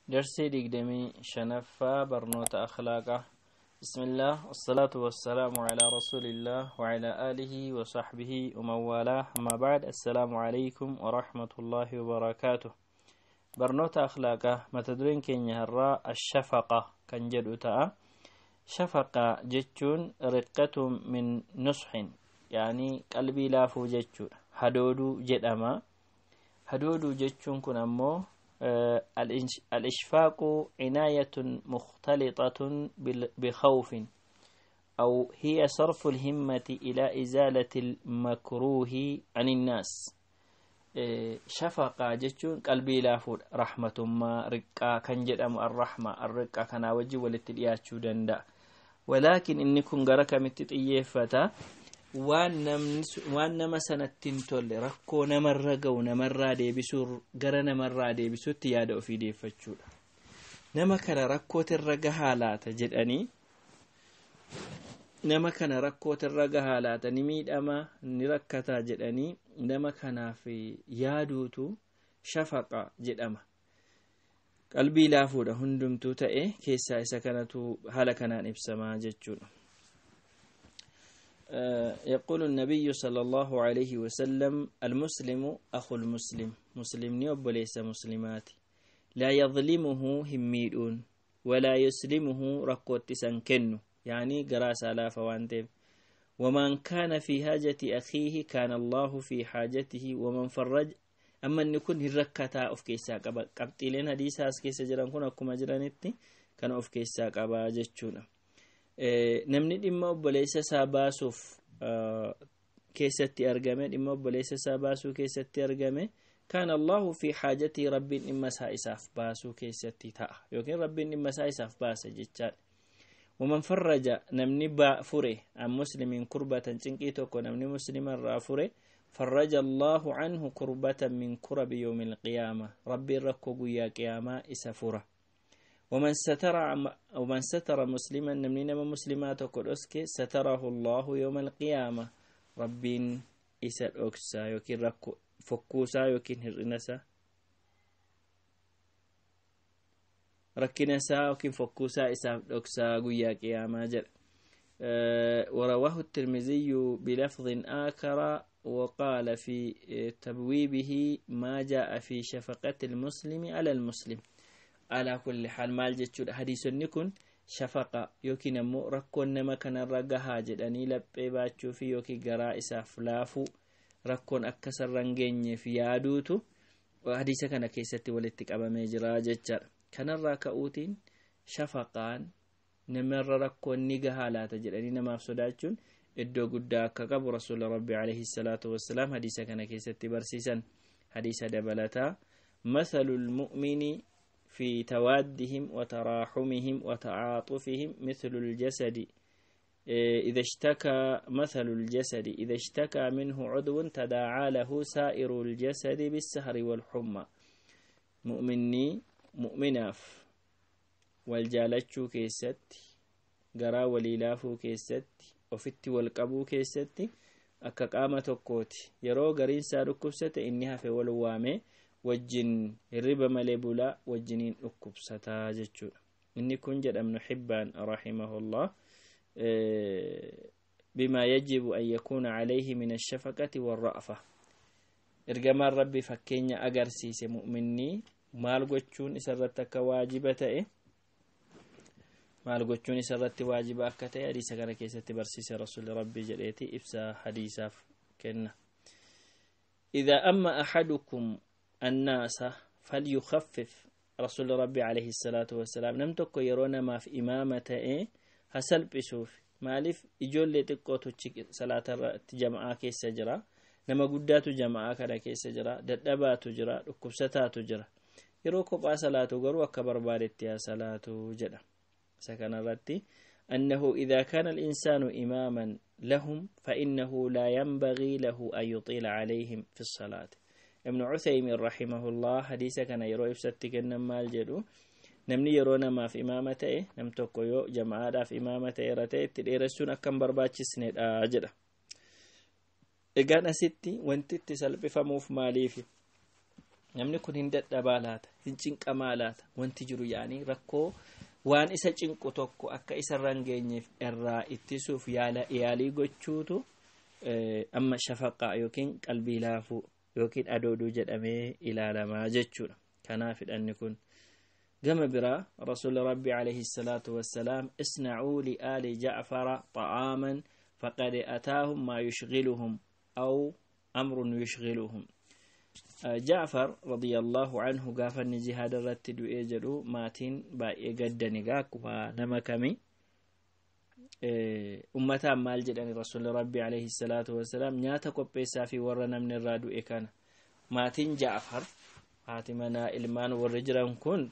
Darsii 25ffaa barnoota akhlaaqaa. بسم الله والصلاة والسلام على رسول الله وعلى آله وصحبه ومن والاه، أما بعد، السلام عليكم ورحمة الله وبركاته. Barnoota akhlaaqaa mata dureen keenya har'aa الشفقة kan jedhu ta'a. Shafaqa jechuun رقة من نصح، يعني qalbii laafuu jechuudha. Hadooduu jedhama. Hadooduu jechuun kun ammoo الإشفاق عناية مختلطة بخوف، أو هي صرف الهمة إلى إزالة المكروه عن الناس. Shafaqaa jechuun qalbii laafuudha. Rahmatummaa, riqqaa kan jedhamu, الرحمة, الرقة kanaa wajjin walitti dhiyaachuu danda'a. Walaakin inni kun gara kamitti xiyyeeffata? Waan nama sanatti hin tolle, rakkoo namarra ga'u namarraa deebisuu, gara namarraa deebisuutti yaada ofii deeffachuudha. Nama kana rakkootirra gahaa laata jedhanii, nama kana rakkootirra gahaa laata, ni miidhama, ni rakkataa jedhanii nama kanaaf yaaduutu shafaqa jedhama. Qalbii laafuudha hundumtuu ta'e keessaa isa kanatu haala kanaan ibsamaa jechuudha. يقول النبي صلى الله عليه وسلم: المسلم أخو المسلم، مسلمني obboleessa muslimaati. لا يظلمه hin miidhuun، ولا يسلمه rakkootti isa hin kennu، يعني garaa isaa laafa waan ta'eef. ومن كان في حاجة أخيه كان الله في حاجته، ومن فرج. Amma inni kun hin rakkataa of keessaa qaba. Qabxiileen hadiisaa as keessa jiran kun akkuma jiranitti kana of keessaa qaba jechuudha. Namni dhimma obboleessa isaa baasuuf keessatti argame, dhimma obboleessa isaa baasuu keessatti argame, كان الله في حاجته، rabbiin dhimma isaa isaaf baasuu keessatti ta'a yookiin rabbiin dhimma isaa isaaf baasa jechaadha. ومن فرج، namni fure، عن مسلم كربة، cinqii tokko namni muslima irraa fure، فرج الله عنه كربة من كرب يوم القيامة، rabbiin rakkoo guyyaa qiyaamaa isa fura. ومن ستر مسلما، namni nama muslimaa tokko dhoske، ستره الله يوم القيامة، rabbiin isa dhoksa yookiin rakkoo fokkuusaa yookiin hir'ina, rakkina isaa yookiin fokkuusaa isaaf dhoksaa guyyaa qiyaamaa jedha. ورواه الترمذي بلفظ آخر، وقال في تبويبه: ما جاء في شفقة المسلم على المسلم. على كل حال، maal jechuudha? Hadiisonni kun shafaqa yookiin ammoo rakkoon nama kanarra gahaa jedhanii laphee baachuu fi yookiin garaa isaaf laafuu, rakkoon akka sarra hin geenyeef yaaduutu hadiisa kana keessatti walitti qabamee jira jechaadha. Kanarraa ka'uutiin shafaqaan namarra rakkoon ni gahaa laata jedhanii namaaf sodaachuun iddoo guddaa akka qabu rasuula rabbi عليه الصلاة والسلام hadiisa kana keessatti barsiisan. Hadiisa dabalataa: مثل المؤمن في توادهم وتراحمهم وتعاطفهم مثل الجسد إذا اشتكى، مثل الجسد إذا اشتكى منه عضو تداعى له سائر الجسد بالسهر والحمى. Mu'minni mu'minaaf wal jaalachuu keessatti, garaa walii laafuu keessatti, ofitti wal qabuu keessatti akka qaama tokkooti. Yeroo gariinsaa dhukkubsate inni hafe wal waame wajjin hirriba malee bulaa, wajjiniin dhukkubsataa jechuudha. Inni kun jedhamnu Hibbaan رحمه الله بما يجب أن يكون عليه من الشفقة والرأفة. Ergamaan rabbi fakkeenya agarsiise, mu'minni maal gochuun isarratti akka waajiba ta'e, maal gochuun isarratti waajiba akka ta'e hadiisa kana keessatti barsiise rasuulli rabbii jedheeti ibsa hadiisaaf kenna. إذا أم أحدكم الناس فليخفف. رسول ربي عليه الصلاة والسلام nam tokko yeroo namaaf imaama ta'e haa salphisuuf. Maaliif? Ijoollee xiqqootu salaata irratti jama'aa keessa jira, nama guddaatu jama'aa kana keessa jira, dadhabaatu jira, dhukkubsataatu jira. Yeroo kophaa salaatu garuu akka barbaadetti haa salaatu jedha. Isa kanarratti أنه إذا كان الإنسان إماما لهم فإنه لا ينبغي له أن يطيل عليهم في الصلاة. ابن عثيمين رحمه الله hadiisa kana yeroo ibsatti kennan maal jedhu? Namni yeroo namaaf imaama ta'e, nam tokko yoo jama'aadhaaf imaama ta'e irra ta'e, itti dheeressuun akka hin barbaachisnedha jedha. Egaan asitti wanti itti salphifamuuf maaliifi? Namni kun hin dadhabaa laata, hin cinqamaa laata, wanti jiru yaanii rakkoo waan isa cinqu tokko akka isarra hin geenyeef irraa ittisuuf yaalii gochuutu amma shafaqaa yookiin qalbii laafuu yookiin adooduu jedhamee ilaalamaa jechuudha. Kanaaf hidhanni kun gama biraa rasuulli rabbi alayhi salaatu wassalaam isna'uu li'aali ja'fara xa'aaman faqad ataahum maa yushghiluhum aw amrun yushghiluhum. Jaafar radiyallahu anhu gaafa inni jihaada irratti du'ee jedhu maatiin baay'ee gaddani gaa akkuma nama kami ummataan maal jedhani rasuulli rabbi alayhi salaatu wassalaam nyaata qopheessaa fi warra namni irraa du'e kana maatiin Jaafar haati manaa ilmaan warri jiran kun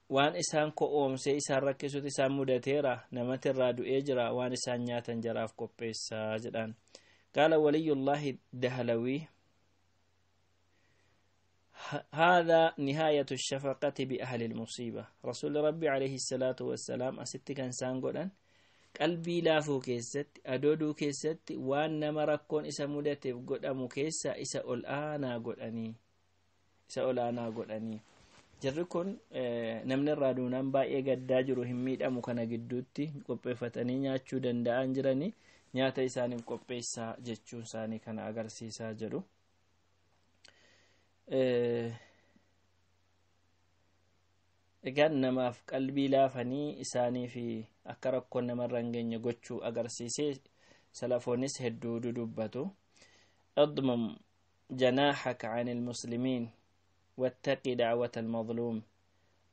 waan isaan ko'oomsee isaan rakkisuutu isaan mudateera namatti irraa du'ee jira waan isaan nyaatan jaraaf qopheessaa jedhan. قال ولي الله الدهلوي هذا نهاية الشفقة بأهل المصيبة. رسول ربي عليه الصلاة والسلام أستي كان سانقودان قلبي لافو كيست أدودو كيست وان نمركون إسا مدتف قدامو كيسا إسا الآنا قداني إسا الآنا قداني. Jarri kun namni irraa duunaan baay'ee gaddaa jiru hin miidhamu kana gidduutti qopheeffatanii nyaachuu danda'an jiranii nyaata isaaniif qopheessaa jechuun isaanii kana agarsiisaa jedhu. Egaan namaaf qalbii laafanii isaanii fi akka rakkoon namarra hin geenye gochuu agarsiisee salafoonis hedduu dudubbatu. Admum janaahaka anil muslimiin wattaqi da'wata almadluum.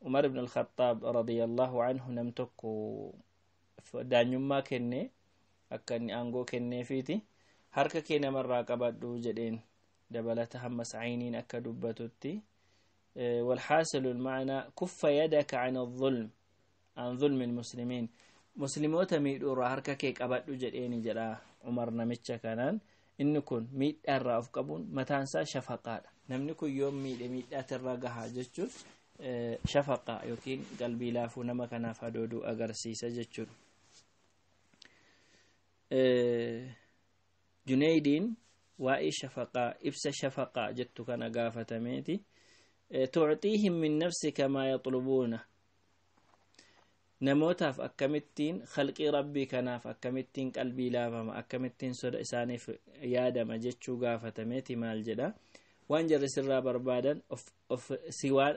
Umar ibn al-Khattaab radiyallahu anhu nam tokko daanyummaa kenne akka inni aangoo kenneefiiti harka kee namarraa qabadhu jedheen dabalata hammas ayniin akka dubbatutti. والحاصل المعنى كف يدك عن الظلم عن ظلم المسلمين مسلموتا ميدورا harka kee qabadhu jedheeni jedha Umar namicha kanaan. Inni kun miidhaarraa of qabuun mataan isaa shafaqaadha. Namni kun yoom miidhe miidhaatirra gahaa jechuun shafaqaa yookiin qalbii laafuu nama kanaaf hadooduu agarsiisa jechuudha. Juneydiin waa'ee shafaqaa ibsa shafaqaa jettu kana gaafatameeti. Tucxiihim min nafsika maa yaxlubuuna. Namootaaf akkamittiin khalqii rabbii kanaaf akkamittiin qalbii laafama akkamittiin soda isaaniif yaadama jechuu gaafatameeti maal jedha waan jarri sirraa barbaadan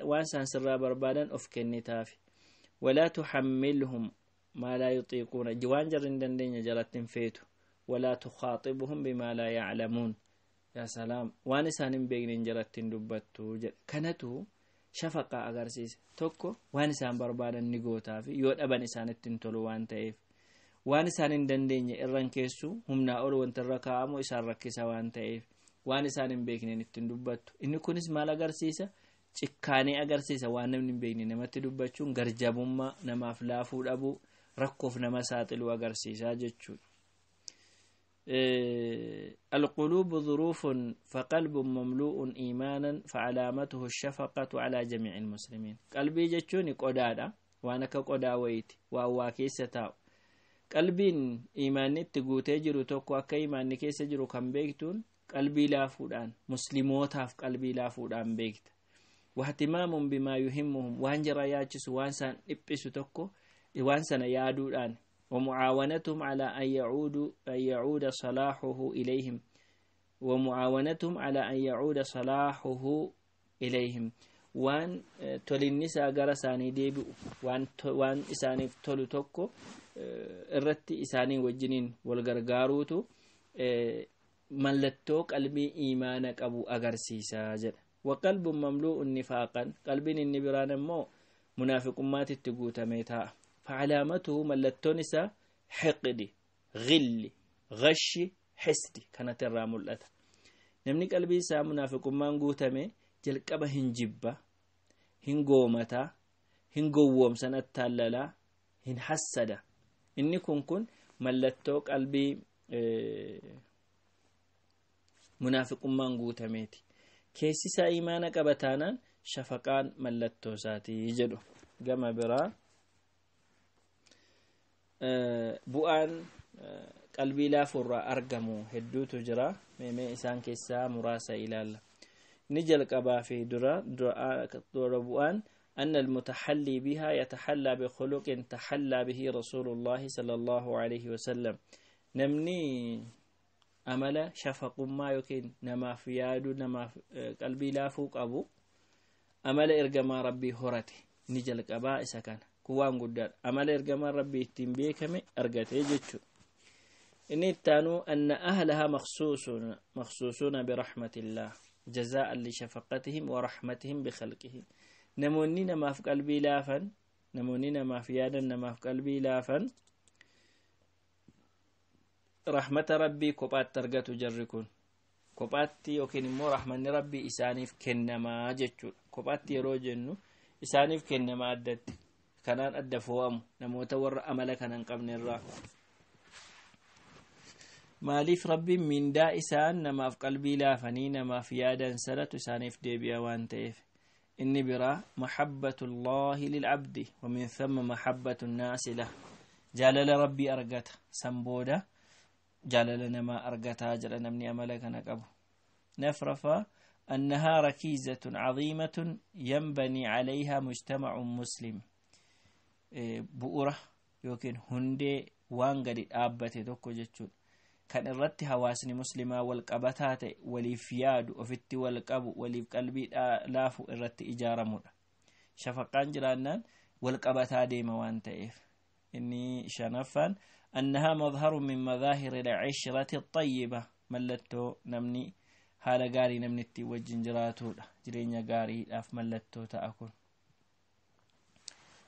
waan isaan sirraa barbaadan of kennitaafi. Walaa tuxammilhum maa laa yuxiiquuna waan jarri hin dandeenye jalatti hin feetu. Walaa tukhaaxibuhum bimaa laa yaclamuun. Yaa salaam waan isaan hin beekneen jalatti hin dubbattu jedha. Kanatu shafaqaa agarsiisa. Tokko waan isaan barbaadan ni gootaafi yoo dhaban isaanitti hin tolu waan ta'eef waan isaan hin dandeenye irran keessu humnaa ol wanta irra kaa'amu isaan rakkisa waan ta'eef waan isaan hin beekneen ittiin dubbattu. Inni kunis maal agarsiisa? Cikkaanee agarsiisa. Waan namni hin beekne namatti dubbachuun garjabummaa namaaf laafuu dhabuu rakkoof nama saaxiluu agarsiisa jechuudha. القلوب ظروف فقلب مملوء إيمانا فعلامته الشفقة على جميع المسلمين. قلبي جتشوني قدادة وأنا كقدا ويت وأواكي ستاو قلبي إيماني تقوتي جرو توكو أكا إيماني كيس جرو كم بيكتون قلبي لا فودان مسلموتاف قلبي لا فودان بيكت واهتمام بما يهمهم وانجر ياجس وانسان إبسو توكو وانسان يادودان ومعاونتهم على أن يعود صلاحه إليهم ومعاونتهم على أن يعود صلاحه إليهم. وان تولي غرساني ديبي وان إساني تولو توكو الرتي إساني وجنين والغرغاروتو ملتو قلبي إيمانك أبو أغرسيسا جل. وقلب مملوء نفاقا قلبي النبران مو منافق ما تتقوت ميتا فعلامته ملتونسا حقد غل غش حسد كانت الرامولة. نمني قلبي سا منافق ما نقوتمي جلقبه هنجبة هنقومتا هنقوم سنة تاللا هنحسد إني كن ملتو قلبي منافق ما نقوتميتي كيسي سا إيمانك بتانا شفقان ملتو ساتي يجدو جمع برا bu'aan qalbii laafuurraa argamu hedduutu jira. Meemee isaan keessaa muraasa ilaalla. Ni jalqabaa fi dura bu'aan أن المتحلي بها يتحلى بخلق تحلى به رسول الله صلى الله عليه وسلم. Namni amala shafaqummaa yookiin namaaf yaadu, namaaf qalbii laafuu qabu, amala ergamaa Rabbii horate ni jalqabaa. Isa kana kun waan guddaadha, amala ergamaa Rabbii ittiin beekame argatee jechuudha. Inni ittaanuu أن أهلها مخصوصون برحمة الله جزاء لشفقتهم ورحمتهم بخلقه. Namoonni namaaf qalbii laafan, namoonni namaaf yaadan, namaaf qalbii laafan rahmata Rabbii kophaatti argatu. Jarri kun kophaatti yookiin immoo rahmanni Rabbii isaaniif kennamaa jechuudha. Kophaatti yeroo jennu isaaniif kennamaa addatti, kanaan adda fo'amu namoota warra amala kana hin qabne irraa. Maaliif? Rabbiin mindaa isaan namaaf qalbii laafanii namaaf yaadan sanatu isaaniif deebi'a waan ta'eef. Inni biraa محبة الله للعبد ومن ثم محبة الناس له. Jaalala Rabbii argata, san booda jaalala namaa argataa jedha namni amala kana qabu. Nafrafa أنها ركيزة عظيمة ينبني عليها مجتمع مسلم. Bu'ura yookiin hundee waan gadi dhaabbate tokko jechuudha, kan irratti hawaasni Muslimaa wal qabataa ta'e, waliif yaadu, ofitti wal qabu, waliif qalbii laafu irratti ijaaramudha. Shafaqaan jiraannaan wal qabataa deema waan ta'eef. Inni shanaffaan أنها مظهر من مظاهر العشرة الطيبة. Mallattoo namni haala gaarii namni itti wajjin jiraatudha, jireenya gaariidhaaf mallattoo ta'a. Kun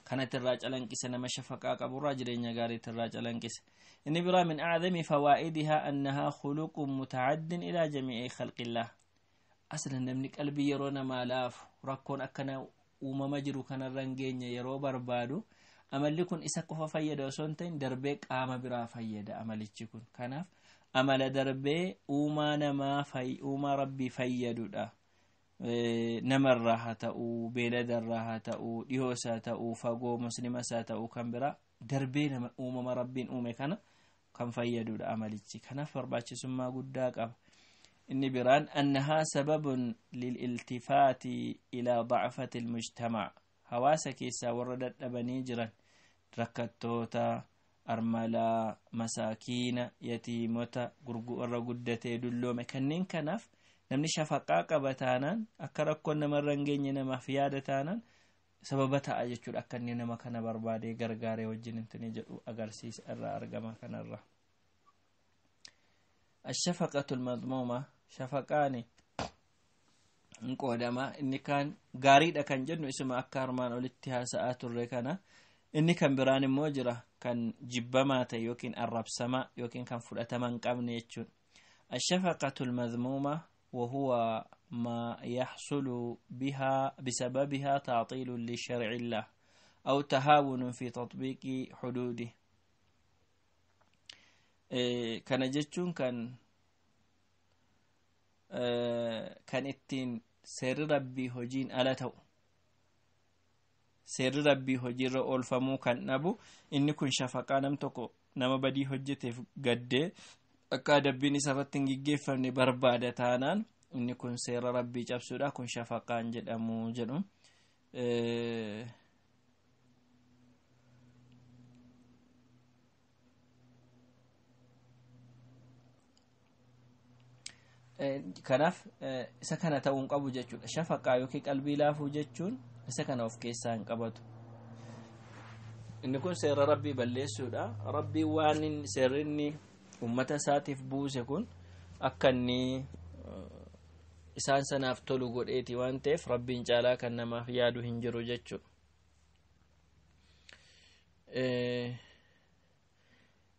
kanatti irraa calanqise, nama shafaqaa qaburraa jireenya gaariitti irraa calanqise. Inni biraa من أعظم فوائدها أنها خلق متعد إلى جميع خلق الله. Asla namni qalbii yeroo namaa laafu, rakkoon akkana uumama jiru kanarra hin geenye yeroo barbaadu, amalli kun isa qofa fayyada osoo hin ta'in darbee qaama biraa fayyada amalichi kun. Kanaaf amala darbee uumaa namaa, uumaa Rabbii fayyadudha. Namarraa haa ta'uu, beeladarraa haa ta'uu, dhiyoos haa ta'uu, fagoo, Muslimas haa ta'uu, kan biraa darbee nama uumama Rabbiin uume kana kan fayyadudha amalichi. Kanaaf barbaachisummaa guddaa qaba. Inni biraan أنها سبب للالتفات إلى ضعفة المجتمع. Hawaasa keessaa warra dadhabanii jiran, rakkattoota, armalaa, masaakiina, yatiimota, warra guddatee dulloome, kanneen kanaaf namni shafaqaa qaba taanaan, akka rakkoon namarra hin geenye namaaf yaada taanaan, sababa ta'a jechuudha akka inni nama kana barbaadee gargaaree wajjin intini jedhu agarsiisa irraa argama kanarra. الشفقة المذمومة. Shafaqaani hin qoodama. Inni kaan gaariidha kan jennu isuma akka armaan olitti haasa'aa turre kana. Inni kan biraan immoo jira, kan jibbamaa ta'e yookiin arrabsamaa yookiin kan fudhatama hin qabne jechuudha. الشفقة المذمومة وهو ما يحصل بها بسببها تعطيل لشرع الله أو تهاون في تطبيق حدوده. Kana jechuun kan ittiin seerri Rabbii hojiin ala ta'u, seerri Rabbii hojiirra oolfamuu kan dhabu. Inni kun shafaqaa nam tokko nama badii hojjeteef gaddee akka adabbiin isa irratti hin gaggeeffamne barbaada taanaan, inni kun seera Rabbii cabsuudha. Kun shafaqaan jedhamu jedhu. Kanaaf isa kana ta'uu hin qabu jechuudha. Shafaqaa yookiin qalbii laafuu jechuun isa kana of keessaa hin qabatu. Inni kun seera Rabbii balleessuudha. Rabbii waan seerri inni ummata isaatiif buuse kun akka inni isaan sanaaf tolu godheeti waan ta'eef, Rabbiin caalaa kan namaaf yaadu hin jiru jechuudha.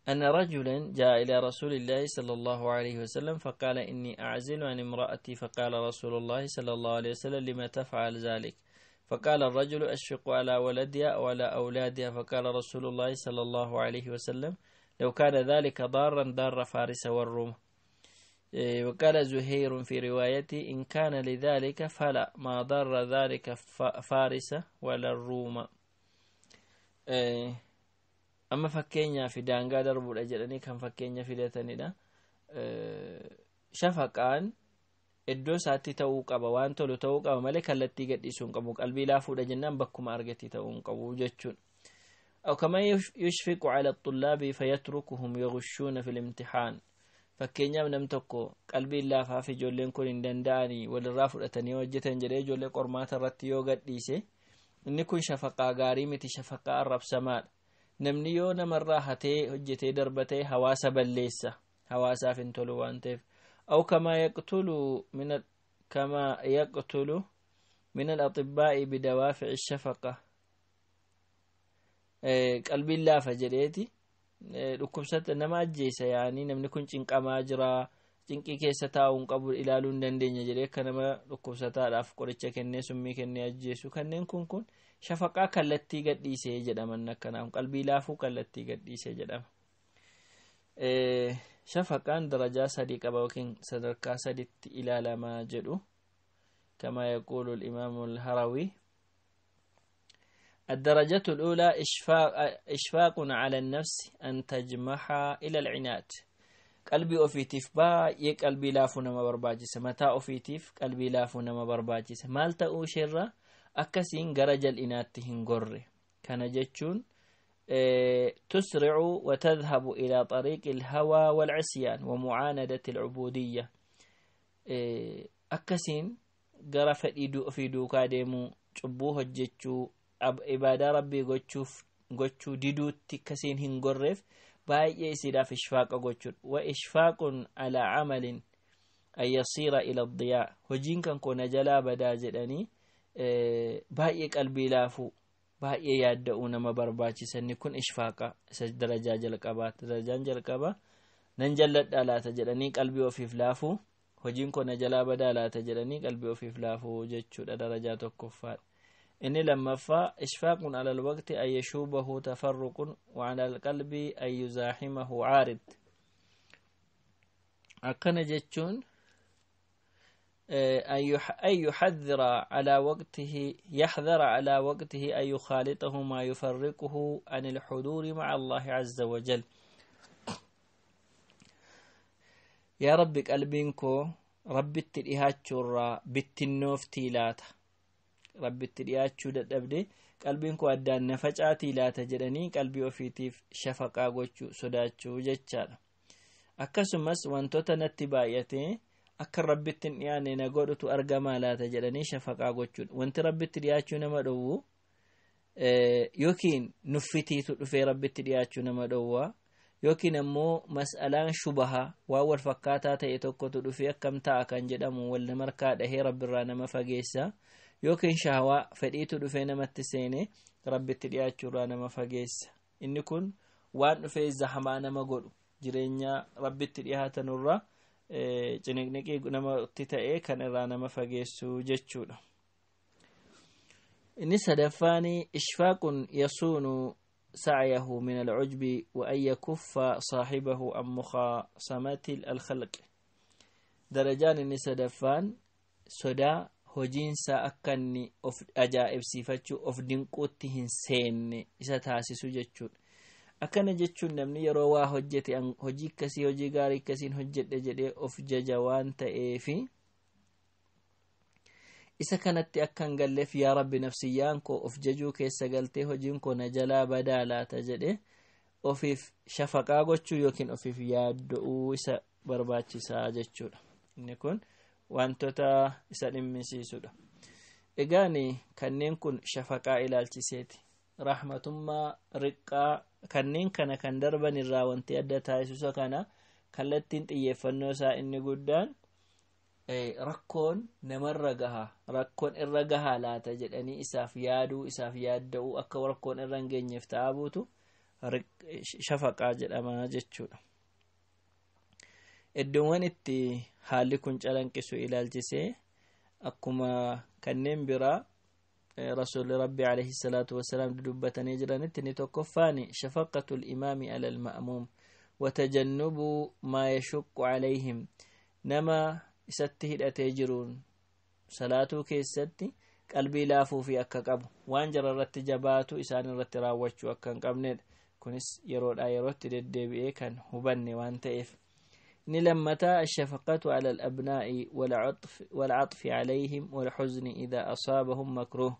أن رجلا جاء إلى رسول الله صلى الله عليه وسلم فقال: إني أعزل عن امرأتي. فقال رسول الله صلى الله عليه وسلم: لما تفعل ذلك؟ فقال الرجل: أشفق على ولدها وعلى أولادها. فقال رسول الله صلى الله عليه وسلم: لو كان ذلك ضارا ضار فارس والروم. وقال زهير في روايته: إن كان لذلك فلا، ما ضر ذلك فارس ولا الروم. Amma fakkeenyaa fi daangaa darbuudha jedhanii kan fakkeenya filatanidha. Shafaqaan Iddoo isaatti ta'uu qaba, waan tolu ta'uu qaba malee kallattii gadhiisuu hin qabu. Qalbii laafuudha jennaan bakkuma argate ta'uu hin qabu jechuudha. أو كما يشفق على الطلاب فيتركهم يغشون في الامتحان. Fakkeenyaaf, nam tokko qalbiin laafaaf, ijoolleen kun hin danda'anii, walirraa fudhatanii hojjetan jedhee ijoollee qormaata irratti yoo gadhiise, inni kun shafaqaa gaarii miti, shafaqaa arrabsamaadha. Namni yoo namarraa hatee hojjetee darbatee hawaasa balleessa, hawaasaaf hin tolu waan ta'eef. أو كما يقتل من الأطباء بدوافع الشفقة. Qalbiin laafa jedheeti dhukkubsata nama ajjeesa, yaanii namni kun cinqamaa jira, cinqii keessa taa'uu hin qabu, ilaaluu hin dandeenya jedhee akka nama dhukkubsataadhaaf qoricha kennee, summii kennee ajjeesu, kanneen kun shafaqaa kallattii gadhiisee jedhaman. Akkanaaf qalbii laafuu kallattii gadhiisee jedhama. Shafaqaan darajaa sadii qaba yookiin sadarkaa saditti ilaalamaa jedhu. كما يقول الإمام الهروي: الدرجة الأولى إشفاق على النفس أن تجمح إلى العناد. Qalbii ofiitiif baay'ee qalbii laafuu nama barbaachisa. Mataa ofiitiif qalbii laafuu nama barbaachisa. Maal ta'uu isheerra akkasiin gara jal'inaatti hin gorre. Kana jechuun تسرع وتذهب إلى طريق الهوى والعصيان ومعاندة العبودية. Akkasiin gara fedhii ofii duukaa deemuu, cubbuu hojjechuu, ibaadaa Rabbii gochuuf gochuu diduutti akkasiin hin gorreef baay'ee isiidhaaf ishfaaqa gochuudha. وإشفاق على عمل أن يصير إلى الضياع. Hojiin kan koo na jalaa badaa jedhanii baay'ee qalbii laafuu, baay'ee yaadda'uu nama barbaachisanni kun ishfaaqa isa darajaa jalqabaa. Darajaan jalqabaa nan jalladhaa laata jedhanii qalbii ofiif laafuu, hojiin koo na jalaa badaa laata jedhanii qalbii ofiif laafuu jechuudha, darajaa tokkoffaadha. Inni lammaffaa إشفاق على الوقت أن يشوبه تفرق وعلى القلب أن يزاحمه عارض. Akkana jechuun أن يحذر على وقته، يحذر على وقته أن يخالطه ما يفرقه عن الحضور مع الله عز وجل. Yaa Rabbi, qalbiin koo Rabbitti dhihaachuurraa bittinnooftii laata, Rabbitti dhiyaachuu dadhabde, qalbiin koo addaan na facaatii laata jedhanii qalbii ofiitiif shafaqaa gochuu, sodaachuu jechaadha. Akkasumas wantoota natti baay'atee akka Rabbitti hin dhiyaanne na godhutu argamaa laata jedhanii shafaqaa gochuudha. Wanti Rabbitti dhiyaachuu nama dhowwu yookiin nuffitiitu dhufee Rabbitti dhiyaachuu nama dhowwaa, yookiin ammoo mas'alaan shubahaa waan wal fakkaataa ta'e tokkotu dhufee akkam ta'a kan jedhamu wal nama harkaa dhahee Rabbirraa nama fageessa, yookiin shahawaa fedhiitu dhufee namatti seene Rabbitti dhiyaachuurraa nama fageessa. Inni kun waan dhufee zahamaa nama godhu, jireenya Rabbitti dhiyaatanurraa ciniqniqii namatti ta'e kan irraa nama fageessu jechuudha. Inni sadaffaan إشفاق يصون سعيه من العجب وأن يكف صاحبه عن مخاصمة الخلق. Darajaan inni sadaffaan sodaa hojiinsaa akka inni of ajaa'ibsiifachuu, of dinquutti hin seenne isa taasisu jechuudha. Akkana jechuun namni yeroo waa hojjete, hojii akkasii, hojii gaarii akkasiin hojjedhe jedhee of jaja waan ta'eefi, isa kanatti akka hin galleef, yaa Rabbi, nafsiyyaan koo of jajuu keessa galtee hojiin koo na jalaa badaa laata jedhe ofiif shafaqaa gochuu yookiin ofiif yaaddo'uu isa barbaachisaa jechuudha. Inni kun wantoota isa dhimmisiisudha. Egaan kanneen kun shafaqaa ilaalchiseeti. Rahmatummaa, riqqaa, kanneen kana kan darban irraa wanti adda taasisu kana kallattiin xiyyeeffannoo isaa inni guddaan rakkoon namarra gaha, rakkoon irra gahaa laata jedhanii isaaf yaaduu, isaaf yaadda'uu, akka rakkoon irra hin geenyeef ta'aa buutu shafaqaa jedhama jechuudha. Iddoowwan itti haalli kun calanqisu ilaalchisee, akkuma kanneen biraa Rasuulli Rabbi عليه الصلاة والسلام dubbatanii jiranitti, inni tokkoffaan شفقة الإمام على المأموم وتجنب ما يشق عليهم. Nama isatti hidhatee jiruun salaatuu keessatti qalbii laafuu fi akka qabu, waan jara irratti jabaatu isaan irratti raawwachuu akka hin qabnedha. Kunis yeroodhaa yerootti deddeebi'ee kan hubanne waan ta'eef. Inni lammataa ashafaqatu ala alabnaa'i walcaxfi calayhim walxuzni idaa asaabahum makruuh.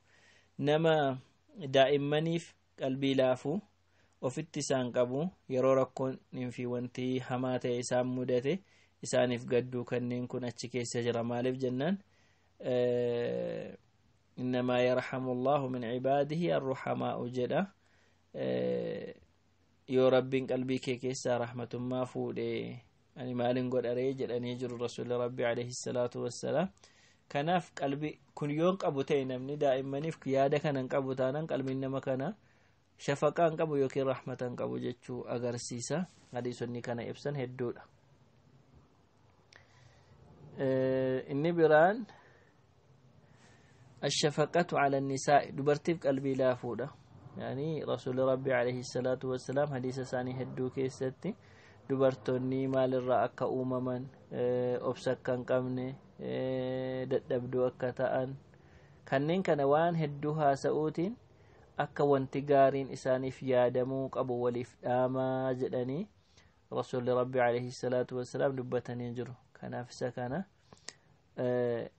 Nama daa'immaniif qalbii laafuu, ofitti isaan qabu, yeroo rakkoon fi wanti hamaa ta'e isaan mudate isaaniif gadduu, kanneen kun achi keessa jira. Maaliif jennaan, innamaa yarhamu allahu min cibaadihi arruhamaa'u jedha. Yoo Rabbiin qalbii kee keessaa rahmatummaa fuudhe, ani maalin godharee jedhanii jiru Rasuulli Rabbi alayhi salaatu wassalaam. Kanaaf qalbii kun yoon qabu ta'e, namni daa'immaniif yaada kana hin qabu taanaan, qalbiin nama kana shafaqaa hin qabu yookiin rahmata hin qabu jechuu agarsiisa. Hadiisonni kana ibsan hedduudha. Inni biraan الشفقة على النساء, dubartiif qalbii laafuudha. Yani Rasuulli Rabbi alayhi salaatu wassalaam hadiisa isaanii hedduu keessatti dubartoonni maalirraa akka uumaman, obsa akka hin qabne, dadhabduu akka ta'an, kanneen kana waan hedduu haasa'uutiin akka wanti gaariin isaaniif yaadamuu qabu waliif dhaamaa jedhanii Rasuulli Rabbi alayhi salaatu wassalaam dubbatanii jiru. Kanaaf isa kana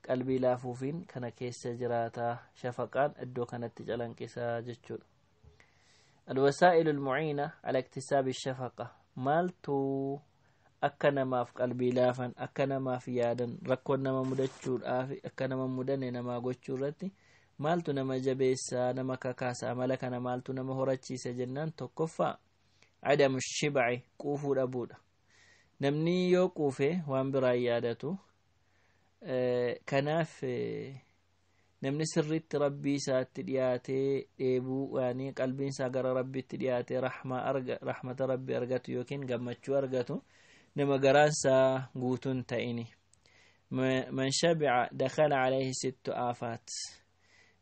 qalbii laafuufiin kana keessa jiraataa, shafaqaan iddoo kanatti calanqisaa jechuudha. الوسائل المعينة على اكتساب الشفقة, maaltu akka namaaf qalbii laafan, akka namaaf yaadan, rakkoon nama mudachuudhaaf akka nama mudanne namaa gochuu irratti maaltu nama jabeessaa, nama kakaasa, amala kana maaltu nama horachiisa jennaan, tokkoffaa عدم الشبع, quufuu dhabuudha. Namni yoo quufe waan biraa yaadatu. Kanaaf namni sirriitti Rabbii isaatti dhiyaatee dheebuu waanii qalbiin isaa gara Rabbiitti dhiyaatee rahmata Rabbii argatu yookiin gammachuu argatu nama garaan isaa guutuun ta'ini. من شبع دخل عليه ست آفات.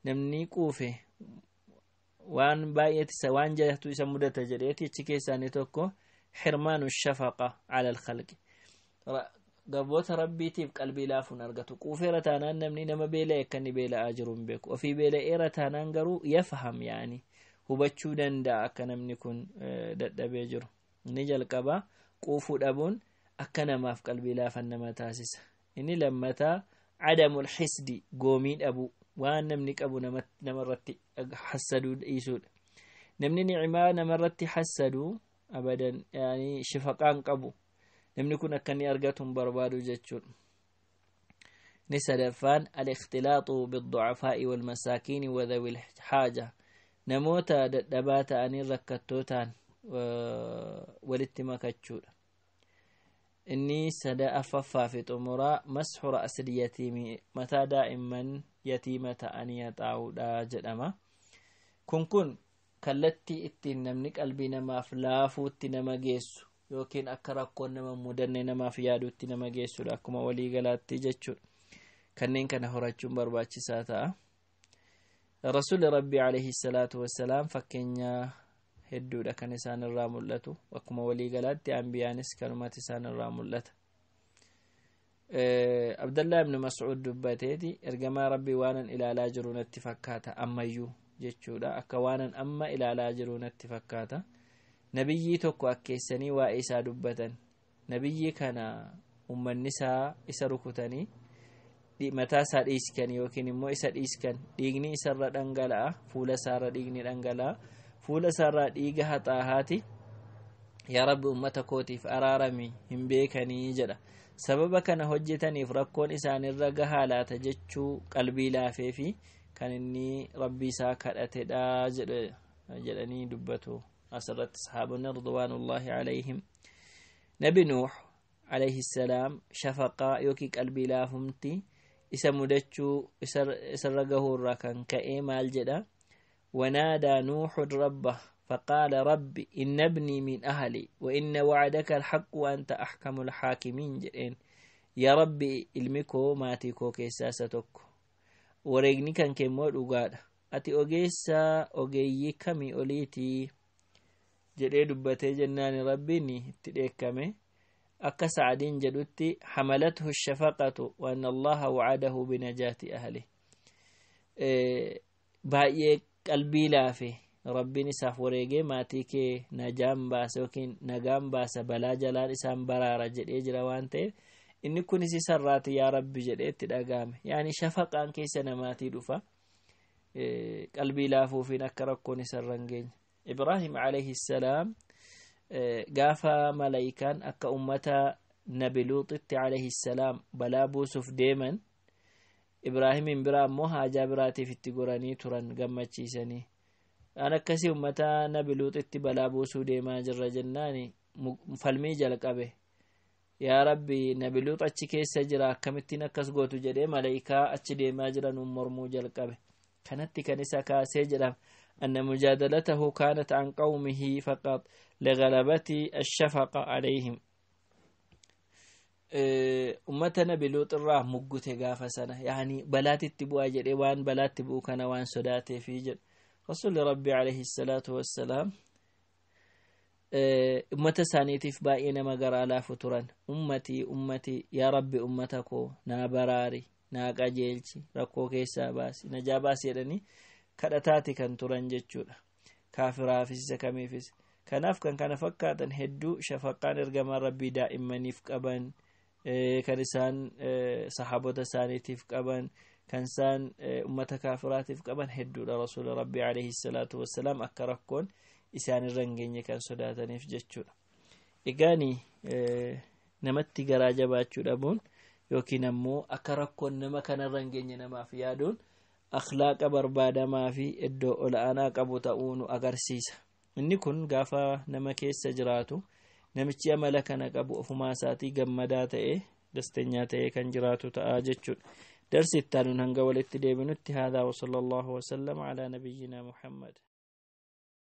Namni quufe waan baay'eet waan jahatu isa mudata jedheeti. Achi keessaa inni tokko حرمان الشفقة على الخلق, garboota Rabbiitiif qalbii laafuun argatu. Quufeera taanaan namni nama beela'e akka inni beela'aa jiru hin beeku. Ofii beela'eera taanaan garuu يفهم, yaani hubachuu danda'a akka namni kun dadhabee jiru. Inni jalqabaa quufuu dhabuun akka namaaf qalbii laafan nama taasisa. Inni lammataa عدم الحسد, goomii dhabuu, waan namni qabu namarratti hassaduu dhiisuudha. Namni ni'imaa namarratti hassaduu abadan yaani shifaqaan qabu, namni kun akka inni argatu hin barbaadu jechuudha. Inni sadaffaan الاختلاط بالضعفاء والمساكين وذوي الحاجة, namoota dadhabaa ta'anii rakkattootaan walitti makachuudha. Inni sada affaffaa fi xumuraa مسح رأس اليتيم, mataa daa'imman yatiima ta'anii haxaa'uudha jedhama. Kun kallattii ittiin namni qalbii namaaf laafuutti nama geessu yookiin akka rakkoon nama mudanne namaaf yaaduutti nama geessudha akkuma waliigalaatti jechuudha. Kanneen kana horachuun barbaachisaa ta'a. Rasuulli Rabbii alayhi salaatu wassalaam fakkeenya hedduudha kan isaan irraa mul'atu. Akkuma waliigalaatti ambiyaanis kanumatti isaan irraa mul'ata. Abdallah ibn Mas'uud dubbateeti, ergamaa Rabbii waanan ilaalaa jiru natti fakkaata ammayyuu jechuudha. Akka waanan amma ilaalaa jiru natti fakkaata. Nabiyyii tokko akkeessanii waa'ee isaa dubbatan. Nabiyyii kana ummanni isaa isa rukutanii mataa isaa dhiiskan yookiin immoo isa dhiiskan, dhiigni isarra dhangala'a, fuula isaarra dhiigni dhangala'a, fuula isaarraa dhiiga haxaahaati, "Yaa Rabbi, ummata kootiif araarami, hin beekanii," jedha. Sababa kana hojjetaniif rakkoon isaanirra gahaa laata jechuu qalbii laafee fi kan inni Rabbii isaa kadhatedha jedhanii dubbatu asirratti sahaabonni رضوان الله عليهم. Nabi Nuux عليه السلام shafaqaa yookiin qalbii laafumti isa mudachuu isarra gahuurraa kan ka'ee maal jedha? ونادى نوح ربه فقال رب إن ابني من أهلي وإن وعدك الحق وأنت أحكم الحاكمين jedheen. Yaa Rabbi, ilmi koo maatii koo keessaa isa tokko, wareegni kan kee immoo dhugaadha, ati ogeessaa ogeeyyii kamii oliitii jedhee dubbatee jennaan Rabbiin itti dheekkame. Akka Sacdiin jedhutti حملته الشفقة وأن الله وعده بنجاة أهله. Baay'ee qalbii laafe. Rabbiin isaaf wareegee maatii kee najaan baasa yookiin nagaan baasa, balaa jalaan isaan baraara jedhee jira waan ta'eef, inni kunis isarraati yaa Rabbi jedhee itti dhagahame. Yaani shafaqaan keessa namaatii dhufa, qalbii laafuufiin akka rakkoon isarra hin geenye. Ibraahim alayhi salaam gaafa malaayikaan akka ummata Nabi Luuxitti alayhi salaam balaa buusuuf deeman, Ibraahimiin bira ammoo haajaa biraatiif itti goranii turan gammachiisanii. Waan akkasii ummata Nabi Luuxitti balaa buusuu deemaa jirra jennaani falmii jalqabe. Yaa Rabbi, Nabi Luux achi keessa jira, akkamittiin akkas gootu jedhee malaayikaa achi deemaa jiran mormuu jalqabe. Kanatti kan isa kaasee jedhama. أن مجادلته كانت عن قومه فقط لغلبة الشفقة عليهم. Ummata Nabi Luux irraa muggute gaafa sana, yaani balaatitti bu'aa jedhe, waan balaatti bu'u kana waan sodaateefi jedhu. Rasuli Rabbi alayhi salaatu wassalaam ummata isaaniitiif baay'ee nama garaa laafu turan. Ummatii, ummatii, yaa Rabbi, ummata koo naa baraari, naa qajeelchi, rakkoo keessaa baasi, najaa baasi jedhanii kadhataati kan turan jechuudha, kaafiraafis isa kamiifis. Kanaaf kan kana fakkaatan hedduu shafaqaan ergamaan Rabbii daa'immaniif qaban, kan isaan sahaabota isaaniitiif qaban, kan isaan ummata kaafiraatiif qaban hedduudha. Rasuula Rabbii alayhi salaatu wassalaam akka rakkoon isaan irra hin geenye kan sodaataniif jechuudha. Egaani namatti garaa jabaachuu dhabuun yookiin ammoo akka rakkoon nama kanarra hin geenye namaaf yaaduun akhlaaqa barbaadamaa fi iddoo ol'aanaa qabu ta'uu nu agarsiisa. Inni kun gaafa nama keessa jiraatu, namichi amala kana qabu ofumaa isaatii gammadaa ta'e, dastenyaa ta'e kan jiraatu ta'a jechuudha. Darsi itti aanuun hanga walitti deebinutti, haadaa wa sallallahu wasallam alaa nabiyyinaa Muhammad.